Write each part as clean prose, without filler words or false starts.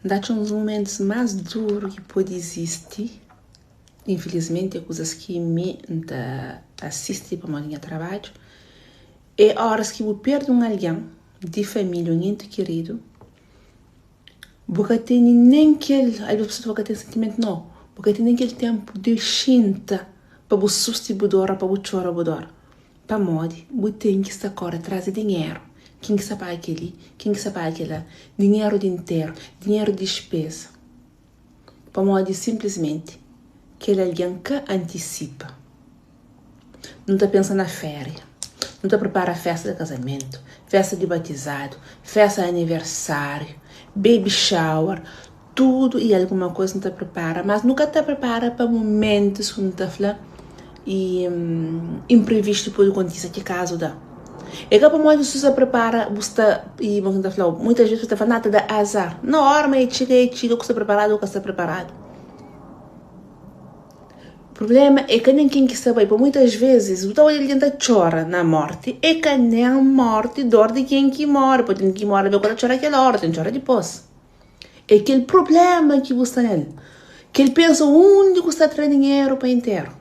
N ta atxa un dos mumentus más duru ki pode izisti, infilismenti é kuzas ki mi N ta asisti pamodi nha trabadju, é óras ki bu perde un algen di família, un enti kiridu, bu ka tene nen kel, alvês pesoas ta fla bu ka ten sentimentu, nau, bu ka ten nen kel ténpu di xinta pa bu susti bu dor ô pa bu txora bu dor. Pamodi bu ten ki sta kóre tras di dinheru, ken ki sta paga kel-li, ken ki sta paga kel-la, dinheru di nteru, dinheru di dispéza. Pamodi sinplismenti kel algen ka antisipa. Nu ta pensa na féria, nu ta pripara fésta di kazamentu, fésta di batizadu, fésta di aniversáriu, baby shower, Tudu i alguma kuza nu ta pripara, mas nu ka ta pripara pa mumentus ku nu ta fla i inprivistu pode kontise ki kazu da. É ka pamodi si bu sta pripara bu sta i bu ta fla muitas ves bu ta fla na ta da azar. Na ora ma e txiga e txiga ku sta priparadu ou ka sta priparadu. Prublema é ka nen ken ki sta bai pa muitas vezis bu ta odja algen ta txora na morti é ka nen morti dor di ken ki more pode ten ki more ka ta txora kel ora ten txora dipos. É kel prubléma ki bu sta nel. Kel pensa undi ku sta tra dinheru pa interu.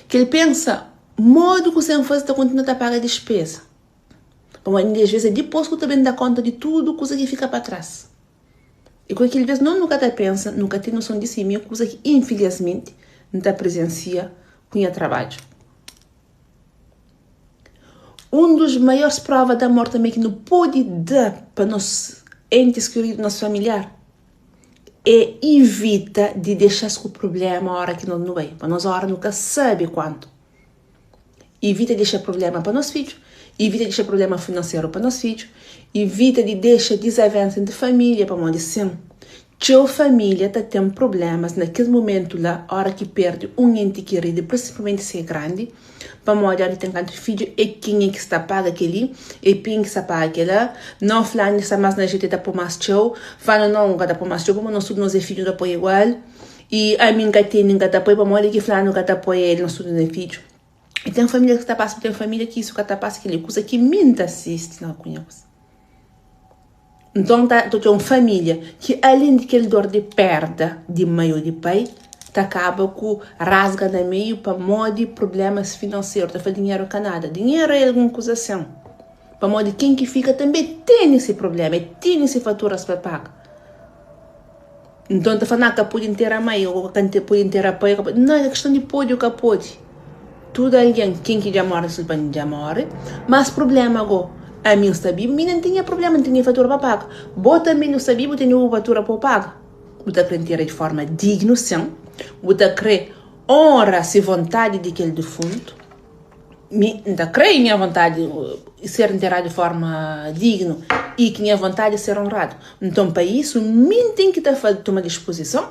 Kel pensa modi ku sen faze ta kontinua ta paga dispeza. Pamodi inda es ves é dipôs ku ta ben da konta di tudu kuza ki fika pa tras. I ku kel ves no nu ka ta pensa, nu ka ten noson di si mi é kuza ki infilismenti N ta prizensia ku nha trabadju. Un dos maiores prova di amor tanbe ki nu pode da pa nos entis kiridu, nos familiar, é ivita di dexa-s ku prubléma óra ki nos nu bai. Pa nos óra nu ka sabe kuantu. Ivita dexa prubléma pa nos fidju, ivita dexa prubléma finanseru pa nos fidju, ivita di dexa dizavensa entri família pamodi sin, Txeu família ta ten prublémas na kes mumentu la óra ki perde un enti kiridu, prinsipalmenti si é grandi, pamodi óra ki ten kantu fidju é kenha ki sta paga kel-li, é pen ki sta paga kel-la. Nau fulanu sta más na jetu el ta pô más txeu, fulanu nau ka ta pô más txeu pamodi nos tudu nos é fidju nu ta poi igual, i ami N ka tene N ka ta poi pamodi ki fulanu ka ta poi el nos tudu nos é fidju. I ten família ki ta pasa, ten família ki isu ka ta pasa, kel-li é kuza ki mi N ta sisti na ku nha kuza. Nton ta ta un família ki alén di kel dor di perda di mai ô di pai, ta kaba ku rasga na meiu pamodi prublémas finanseru. Ta fla dinheru ka nada. Dinheru é algun kuza sin. Pamodi ken ki fika tanbê tene se prubléma, e tene se faturas pa paga. Nton ta fla, na, ka pode ntera mai ô ka pode ntera pai. Nau, é ka kiston di pode ô ka pode. Tudu algen, ken ki dja móre, sil pa dja móre. Mas prubléma go, ami N sta bibu, mi N ten nha prubléma, N ten nha fatura pa paga. Bo tanbe nu sta bibu, tene bu fatura pa bu paga. Bu ta kre ntera di forma dignu, sin. Bu ta kre onra si vontadi di kel difuntu. Mi N ta kre nha vontadi ser nteradu di forma dignu i ki nha vontadi ser onradu. Nton, pa isu, mi N ten ki ta toma dispozison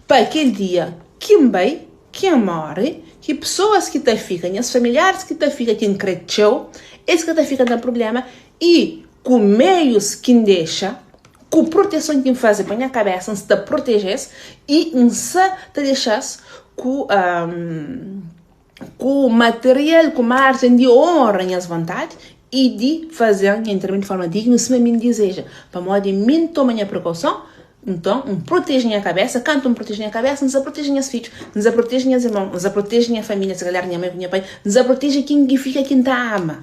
pa kel dia ki N bai, ki N móre, ki pesoas ki ta fika, nhas familiaris ki ta fika, ki N kre txeu, es ka ta fika na prubléma i ku meius ki N dexa, ku proteson ki N faze pa nha kabésa, N sta proteje-s i N sa ta dexa-s ku. Ku material, ku marjen di onra nhas vontadi i di faze-m nha enteramentu di forma dignu sima mi N dizeja. Pamodi mi N toma nha prekauson, nton N proteje nha kabesa. Kantu N proteje nha kabesa, N sa proteje nhas fidju, N sa proteje nhas irmon, N sa proteje nha família, se kalhar nha mai ku nha pai, N sa proteje ken ki fika ki N ta ama,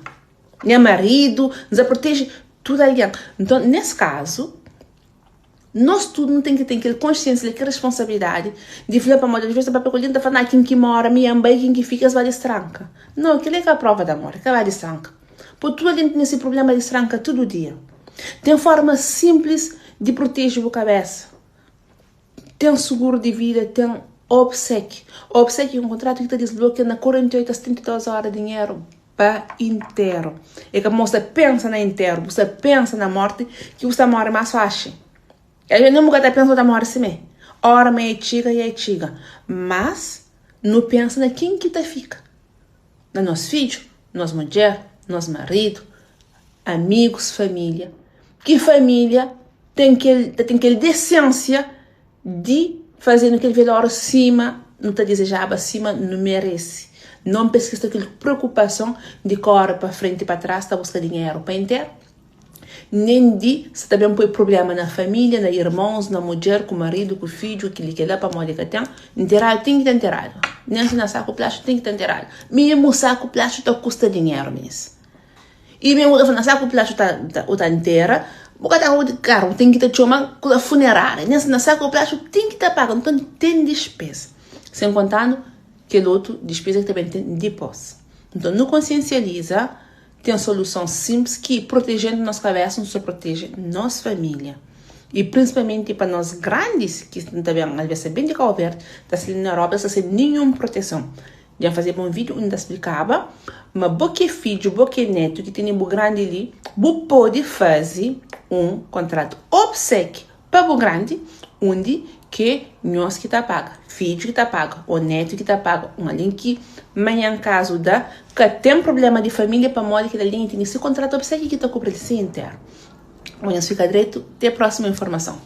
nha maridu, N sa proteje tudu algen. Nton, nes kazu. Nos tudu nu ten ki ten kel konsiensia, kel responsabilidadi di fla pamodi alvês ta papia ku algen ta fla na ken ki mora mi N bai ken ki fika es ba distranka. Nau, kel-li é ka prova di amor, é ka ba distranka. Po tudu algen ten se prubléma distranka tudu dia. Ten forma sinplis di proteje bu kabésa. Ten suguru di vida, ten obseki. Obseki é un kontratu ki ta disblokia na 48 a 72 óra dinheru. Pa interu. É ka pamodi bu sta pensa na interu, bu sta pensa na morti ki bu sta móre más faxi. Alvês nen bu ka ta pensa bu ta móre simé. Óra ma e txiga, e txiga. Mas nu pensa na ken ki ta fika, na nos fidju, nos mudjer, nos maridu, amigus, família. Ki família ten kel, ta ten kel desensia Di faze-nu kel velóriu sima nu ta dizejaba, sima nu merese. Non pa es ki sta kel preokupason di kóre pa frenti pa tras ta buska dinheru pa interu. Nen di sa ta ben poi prublema na familia, na irmons, na mudjer, ku maridu, ku fidju, kili kela pamodi ka ten nteradu ten ki ta nteradu. Nen si na saku plástiku ten ki ta nteradu. Memu saku plástiku ta kusta dinheru minis. I memu ta fla na saku plástiku ta ta u ta ntera, bu ka ta karu ten ki ta txoma kuza funerária. Nen si na saku plástiku ten ki ta paga. Nton ten dispeza. Sen kontanu kel otu dispeza ki ta ben ten dipos. Nton nu konsiensializa. Ten soluson sinplis ki protejendu nos kabesa nu sta proteje nos familia i prinsipalmenti pa nos grandis ki ta ben alves ta ben di Kau Verdi ta sta li na Europa sta sen ninhun proteson. Dja N fazeba un video undi N ta splikaba ma bo ki é fidju bo ki é netu ki tene bu grandi li bu pode faze un kontratu obseki Pa bu grandi, undi ke nhos ki ta paga, fidju ki ta paga o netu ki ta paga, un algen ki manhan kazu da, ka ten problema di familia pamodi kel algen tene si kontratu obseki ki ta kubri-l si interu. Bon, nhos fika dretu, te prosimu informason.